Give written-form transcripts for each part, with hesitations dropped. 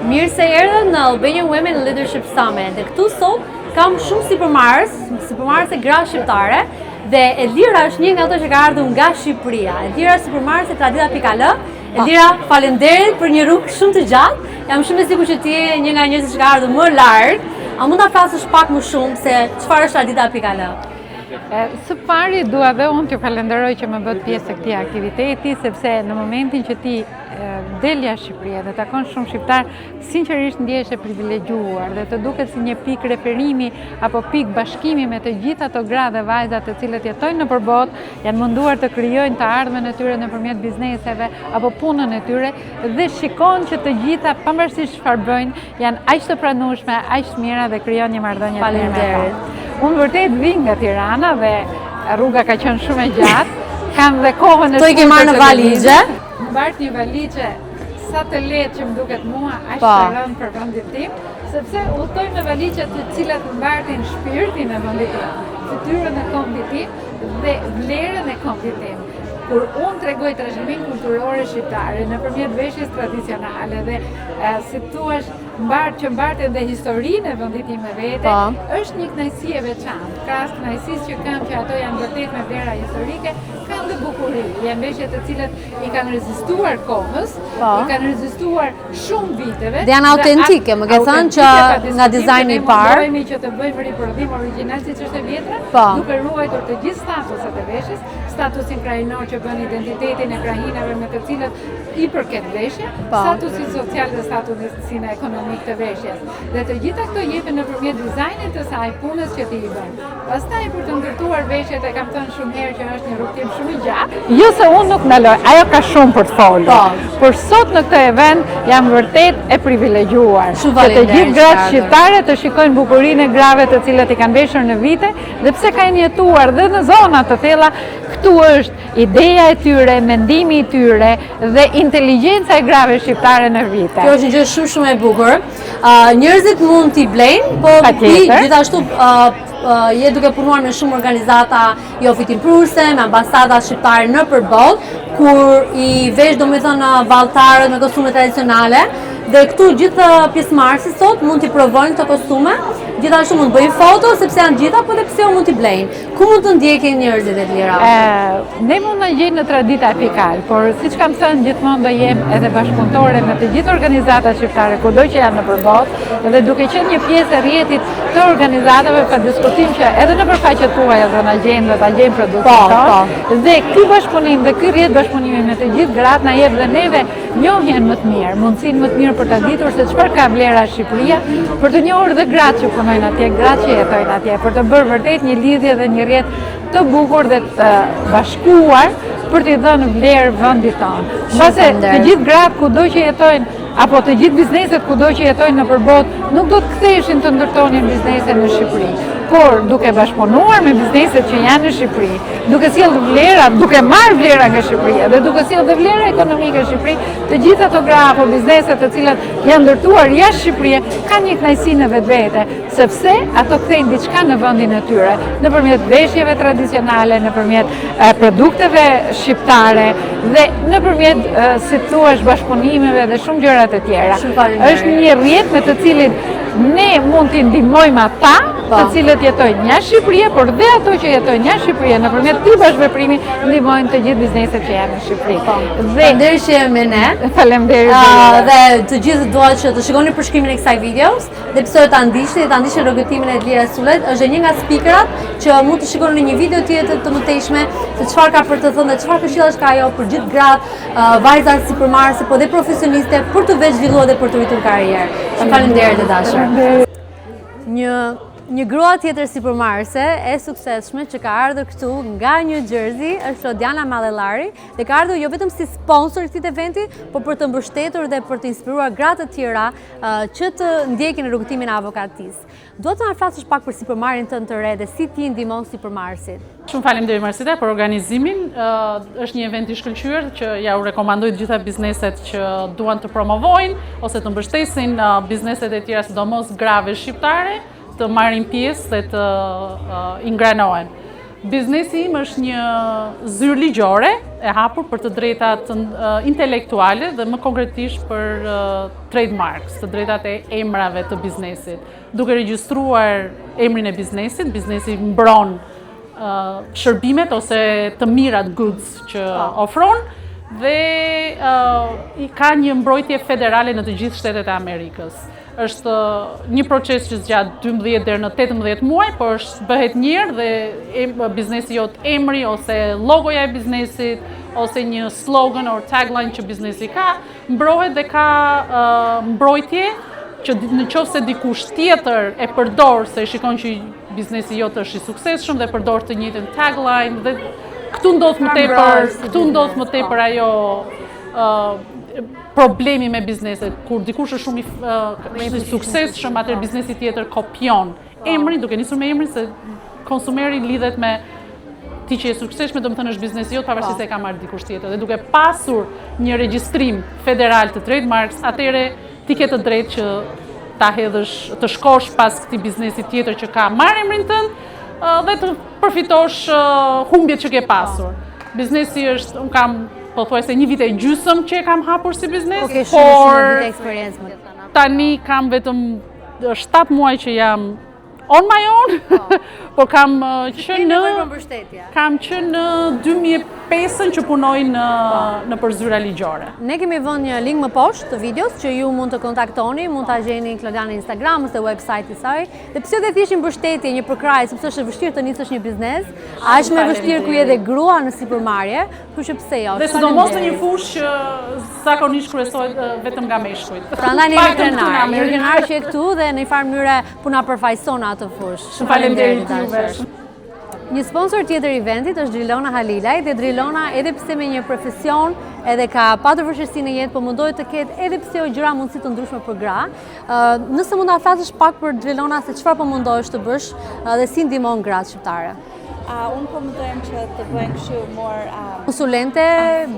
Mirë se erdhët në Albanian Women Leadership Summit. Dhe këtu sot kam shumë sipërmarrës, sipërmarrëse gra shqiptare dhe Edlira është një nga ato që ka ardhur nga Shqipëria. Edlira është sipërmarrëse Tradita.al. Edlira, faleminderit për një rrugë shumë të gjatë. Jam shumë e sigurt që ti je një nga njerëzit që ka ardhur më larg. A mund ta flasësh pak më shumë se çfarë është Tradita.al? Së pari dua dhe unë t'ju falenderoj që më bëtë pjesë të këtij aktiviteti, sepse në momentin që ti del jashtë Shqipërie dhe takon shumë shqiptar, sinqerisht ndjehesh e privilegjuar dhe të duket si një pikë referimi apo pikë bashkimi me të gjitha ato gra dhe vajza të cilët jetojnë nëpër botë, janë munduar të krijojnë të ardhmen e tyre nëpërmjet bizneseve apo punën e tyre dhe shikon që të gjitha pavarësisht çfarë bëjnë, janë aq të pranueshme, aq të mira dhe krijon një marrëdhënie të mirë me to. Unë vërtet vij nga Tirana dhe rruga ka qenë shumë e gjatë. Kam dhe kohën e shkurtër. Këto i ke marrë në valixhe? Mbart një valixhe sa të lehtë që më duket mua, aq po. të rëndë për vendin tim, sepse udhëtoj me valixhe të cilat mbartin shpirtin e vendit tim, fytyrën e kombit tim dhe vlerën e kombit tim. Kur unë tregoj trashëgiminë kulturore shqiptare nëpërmjet veshjes tradicionale dhe si të thuash, mbart që mbarten dhe historinë e vendit tim me vete, po. është një kënaqësi e veçantë. Krahas kënaqësisë që kam që ato janë vërtet me vlera historike, kanë dhe bukuri. Janë veshje të cilat i kanë rezistuar kohës, po. i kanë rezistuar shumë viteve. Dhe janë autentike, më ke thënë që nga dizajni i parë. Ne mundohemi që të bëjmë riprodhim origjinal siç është e vjetra, po. duke ruajtur të gjithë statuset e veshjes, statusin krahinor që bën identitetin e krahinave me të cilët i përket veshja, po. statusin social dhe statusin ekonomik të veshjes. Dhe të gjitha këto jepen nëpërmjet dizajnit të saj, punës që ti i bën. Pastaj për të ndërtuar veshjet e kam thënë shumë herë që është një rrugëtim shumë i gjatë. Jo se unë nuk ndaloj, ajo ka shumë për të folur. Po. Por sot në këtë event jam vërtet e privilegjuar. Që të gjithë gratë shqiptare të shikojnë bukurinë e grave të cilat i kanë veshur në vite dhe pse kanë jetuar dhe në zona të thella, këtu është Ideja e tyre, mendimi i tyre dhe inteligjenca e grave shqiptare në vite. Kjo është një gjë shumë shumë e bukur. Njerëzit mund t'i blejnë, po ti gjithashtu je duke punuar me shumë organizata jo fitimprurëse, me ambasada shqiptare nëpër botë, kur i vesh domethënë valltarët me kostume tradicionale, dhe këtu gjithë pjesëmarrësit sot mund t'i provojnë këto kostume, gjithashtu mund të bëjnë foto, sepse janë gjitha, po dhe pse jo mund t'i blejnë. Ku mund të ndjekin njerëzit Edlira? Ne mund na gjejnë në Tradita pikë al, por siç kam thënë gjithmonë do jem edhe bashkëpunëtore me të gjithë organizatat shqiptare kudo që janë nëpër botë dhe duke qenë një pjesë e rrjetit të organizatave pa diskutim që edhe nëpër faqet tuaja do na gjejnë dhe ta gjejnë produktin po, tonë. Po. Dhe ky bashkëpunim dhe ky rrjet bashkëpunimi me të gjithë gratë na jep dhe neve njohjen më të mirë, mundësinë më të mirë për të ditur se çfarë ka vlera Shqipëria, për të njohur dhe gratë që punojnë atje, gratë që jetojnë atje, për të bërë vërtet një lidhje dhe një rrjet të bukur dhe të bashkuar për t'i dhënë vlerë vendit tonë. Mbase të gjithë gratë kudo që jetojnë, apo të gjithë bizneset kudo që jetojnë nëpër botë, nuk do të ktheheshin të ndërtonin biznese në Shqipëri, por duke bashkëpunuar me bizneset që janë në Shqipëri, duke sjellë vlera, duke marrë vlera nga Shqipëria dhe duke sjellë dhe vlera ekonomike në Shqipëri, të gjitha ato gra apo biznese të cilat janë ndërtuar jashtë Shqipërie kanë një kënaqësi në vetvete, sepse ato kthejnë diçka në vendin e tyre, nëpërmjet veshjeve tradicionale, nëpërmjet produkteve shqiptare dhe nëpërmjet si të thuash bashkëpunimeve dhe shumë gjëra të tjera. Është një rrjet me të cilin ne mund t'i ndihmojmë ata po. të cilët jetojnë jashtë Shqipërie, por dhe ato që jetojnë jashtë Shqipërie, nëpërmjet këtij bashkëveprimi ndihmojnë të gjithë bizneset që janë në Shqipëri. Po. Dhe faleminderit që je me ne. Faleminderit. Dhe të gjithë dua që të shikoni përshkrimin e kësaj videos dhe pse ta ndiqni dhe ta ndiqni rrugëtimin e Edlira Sulajt, është një nga speakerat që mund të shikoni në një video tjetër të mëtejshme se çfarë ka për të thënë dhe çfarë këshillash ka ajo për gjithë gratë, vajzat sipërmarrëse, po dhe profesioniste për t'u vetëzhvilluar dhe për të rritur karrierë. Shumë faleminderit e dashur. Një një grua tjetër sipërmarrëse e suksesshme që ka ardhur këtu nga New Jersey është Klodiana Malellari dhe ka ardhur jo vetëm si sponsor i këtij eventi, por për të mbështetur dhe për të inspiruar gratë të tjera që të ndjekin rrugëtimin e avokatisë. Dua të na flasësh pak për sipërmarrjen tënde të re dhe si ti ndihmon sipërmarrësit. Shumë faleminderit Marsida për organizimin. Është një event i shkëlqyer që ja u rekomandoj të gjitha bizneset që duan të promovojnë ose të mbështesin bizneset e tjera, sidomos grave shqiptare, të marrin pjesë dhe të ingranohen. Biznesi im është një zyrë ligjore e hapur për të drejtat intelektuale dhe më konkretisht për trademarks, të drejtat e emrave të biznesit. Duke regjistruar emrin e biznesit, biznesi mbron shërbimet ose të mirat goods që po. ofron dhe i ka një mbrojtje federale në të gjithë shtetet e Amerikës. Është një proces që zgjat 12 deri në 18 muaj, por është bëhet njëherë dhe biznesi jot emri ose logoja e biznesit ose një slogan or tagline që biznesi ka, mbrohet dhe ka mbrojtje që në qoftë se dikush tjetër e përdor se e shikon që biznesi jot është i suksesshëm dhe përdor të njëjtën tagline dhe këtu ndodh më tepër, këtu ndodh më tepër ajo problemi me bizneset, kur dikush është shumë i, i suksesshëm, atëherë biznesi tjetër kopjon emrin, duke nisur me emrin se konsumeri lidhet me ti që je suksesshme, domethënë është biznesi jot, pavarësisht po. se e ka marrë dikush tjetër. Dhe duke pasur një regjistrim federal të trademarks, atëherë ti ke të drejtë që ta hedhësh, të shkosh pas këtij biznesi tjetër që ka marrë emrin tënd dhe të përfitosh humbjet që ke pasur. Biznesi është, unë kam pothuajse një vit e gjysëm që e kam hapur si biznes, okay, por tani kam vetëm 7 muaj që jam on my own, po, por kam që në kam që në 2005-ën që punoj në po. nëpër zyra ligjore. Ne kemi vënë një link më poshtë të videos që ju mund të kontaktoni, mund ta gjeni Klodian në Instagram ose website i saj. Dhe pse dhe thjesht një mbështetje, një përkrahje, sepse është e vështirë të nisësh një biznes, a është më vështirë kur je edhe grua në sipërmarrje, kështu që pse jo. Dhe sidomos në një fushë që zakonisht kryesohet vetëm nga meshkujt. Prandaj ne jemi krenar, jemi krenar që je këtu dhe në një farë mënyre po na përfaqëson atë fushë. Shumë faleminderit juve. Një sponsor tjetër i eventit është Drilona Halilaj dhe Drilona edhe pse me një profesion edhe ka patur vështirësi në jetë, po mundohet të ketë edhe pse jo gjëra mundësi të ndryshme për gra. Nëse mund ta flasësh pak për Drilona se çfarë po mundohesh të bësh dhe si ndihmon gratë shqiptare. Uh, unë po mundohem që të bëjmë kështu more... Um, Konsulente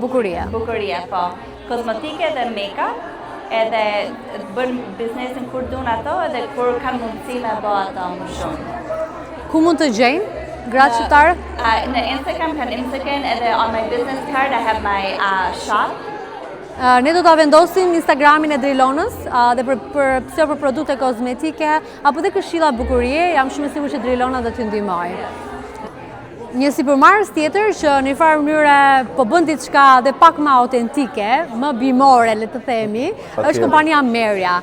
bukurie. Bukurie, po. Kozmetike dhe make-up, edhe të bëjnë biznesin kur duan ato edhe kur kanë mundësi me bo ato më shumë. Ku mund të gjejnë gratë shqiptare? Uh, në Instagram kanë Instagram edhe on my business card I have my uh, shop. Uh, ne do ta vendosim Instagramin e Drilonës uh, dhe për për pse për produkte kozmetike apo dhe këshilla bukurie, jam shumë e sigurt që Drilona do t'ju ndihmojë. Një sipërmarrës tjetër që në një farë mënyre po bën diçka dhe pak më autentike, më bimore le të themi, është kompania Merja.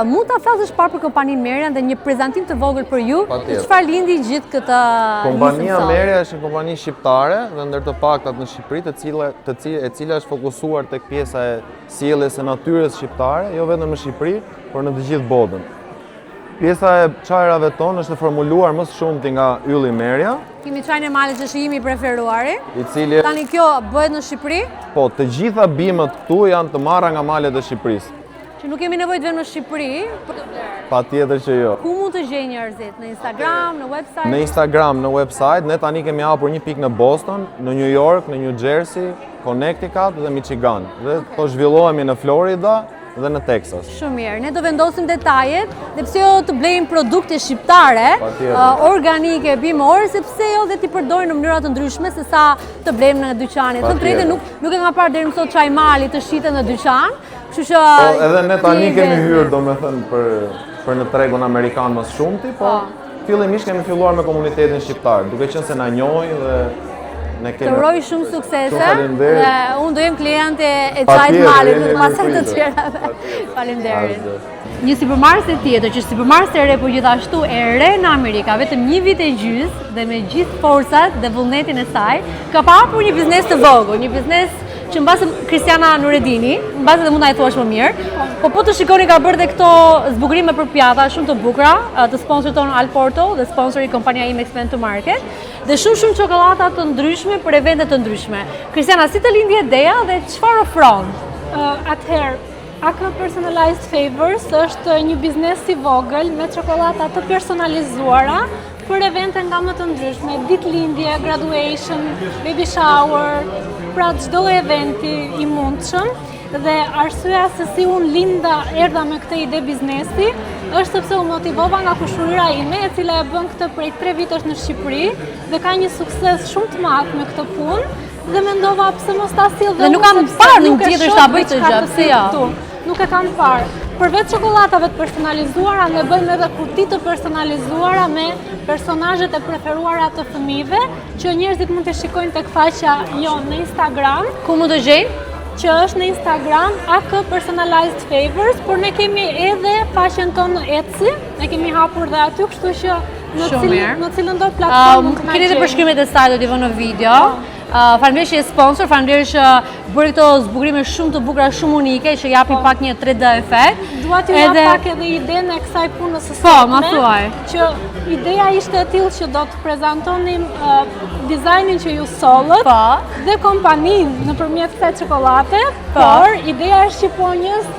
Mund ta flasësh pak për kompaninë Merja dhe një prezantim të vogël për ju, çfarë lindi gjithë këtë Kompania Merja është një kompani shqiptare dhe ndër të paktat në Shqipëri, të cila të cila e cila është fokusuar tek pjesa e sjelljes së natyrës shqiptare, jo vetëm në Shqipëri, por në të gjithë botën. Pjesa e çajrave tonë është e formuluar më së shumti nga Ylli Merja. Kemi çajin e malit që është imi i preferuari. I cili Tani kjo bëhet në Shqipëri? Po, të gjitha bimët këtu janë të marra nga malet e Shqipërisë. Që nuk kemi nevojë të vemi në Shqipëri. Patjetër që jo. Ku mund të gjejnë njerëzit? Në Instagram, në website? Në Instagram, në website, ne tani kemi hapur një pikë në Boston, në New York, në New Jersey, Connecticut dhe Michigan. Dhe po zhvillohemi në Florida, dhe në Texas. Shumë mirë. Ne do vendosim detajet dhe pse jo të blejmë produkte shqiptare, organike, bimore, sepse jo dhe t'i përdorim në mënyra të ndryshme se sa të blejmë në dyqane. Të drejtën nuk nuk e kam parë deri më sot çaj mali të shitet në dyqan, kështu që po, edhe ne tani kemi hyrë, domethënë për për në tregun amerikan më së shumti, po, po. Fillimisht kemi filluar me komunitetin shqiptar, duke qenë se na njohin dhe ne kemi Të uroj shumë suksese. Shumë faleminderit. Dhe unë do jem kliente e çajit malit dhe pastaj të tjerave. Faleminderit. Një sipërmarrëse tjetër, që është sipërmarrëse e re, por gjithashtu e re në Amerika, vetëm një vit e gjys dhe me gjithë forcat dhe vullnetin e saj, ka hapur një biznes të vogël, një biznes që mbase Kristiana Nuredini, mbase dhe mund ta thuash më mirë, po po të shikoni ka bërë dhe këto zbukurime për pjata shumë të bukura, të sponsorit tonë Alporto dhe sponsori kompania ime Expand to Market, dhe shumë shumë çokollata të ndryshme për evente të ndryshme. Kristiana, si të lindi ideja dhe çfarë ofron? Atëherë, AK Personalized Favors është një biznes i vogël me çokollata të personalizuara për evente nga më të ndryshme, ditëlindje, graduation, baby shower, pra çdo eventi i mundshëm. Dhe arsyeja se si unë linda erdha me këtë ide biznesi është sepse u motivova nga kushërira ime, e cila e bën këtë prej 3 vitesh në Shqipëri dhe ka një sukses shumë të madh me këtë punë dhe mendova pse mos ta sill dhe nuk kam parë një tjetër që ta bëjë këtë gjë, pse jo? Nuk e kam parë. Përveç çokollatave të personalizuara, ne bëjmë edhe kuti të personalizuara me personazhet e preferuara të fëmijëve, që njerëzit mund të shikojnë tek faqja jonë në Instagram. Ku mund të gjejnë? Që është në Instagram AK Personalized Favors, por ne kemi edhe faqen tonë në Etsy, ne kemi hapur dhe aty, kështu që në cilën në cilën do platformë mund të na Keni edhe përshkrimet e saj do t'i vë në video. Po. Faleminderit që je sponsor, faleminderit që bëri këto zbukurime shumë të bukura, shumë unike që japin po. pak një 3D efekt. Dua t'ju jap pak edhe idenë e kësaj punës së po, sotme. Po, ma thuaj. Që ideja ishte e tillë që do të prezantonim dizajnin që ju sollët po. dhe kompaninë nëpërmjet kësaj çokollate, po. por ideja e shqiponjës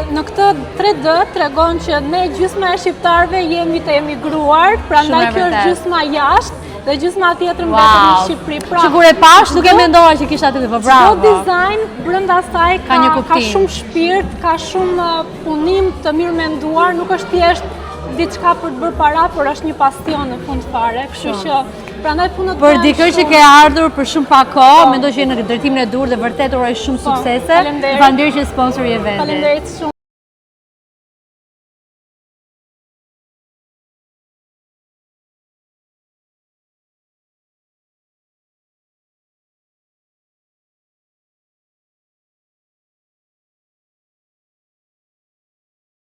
në këtë 3D tregon që ne gjysma e shqiptarëve jemi të emigruar, prandaj kjo është gjysma jashtë dhe gjysma tjetër mbetet në Shqipëri. Pra, që kur e pashë, nuk e mendova që kisha aty, po bravo. Çdo dizajn brenda saj ka, ka, ka shumë shpirt, ka shumë punim të mirëmenduar, nuk është thjesht diçka për të bërë para, por është një pasion në fund fare, kështu që prandaj punët Për dikë që ke ardhur për shumë pak kohë, po. mendoj që je në drejtimin e duhur dhe vërtet uroj shumë po, suksese. Faleminderit që je sponsor i eventit. Faleminderit shumë.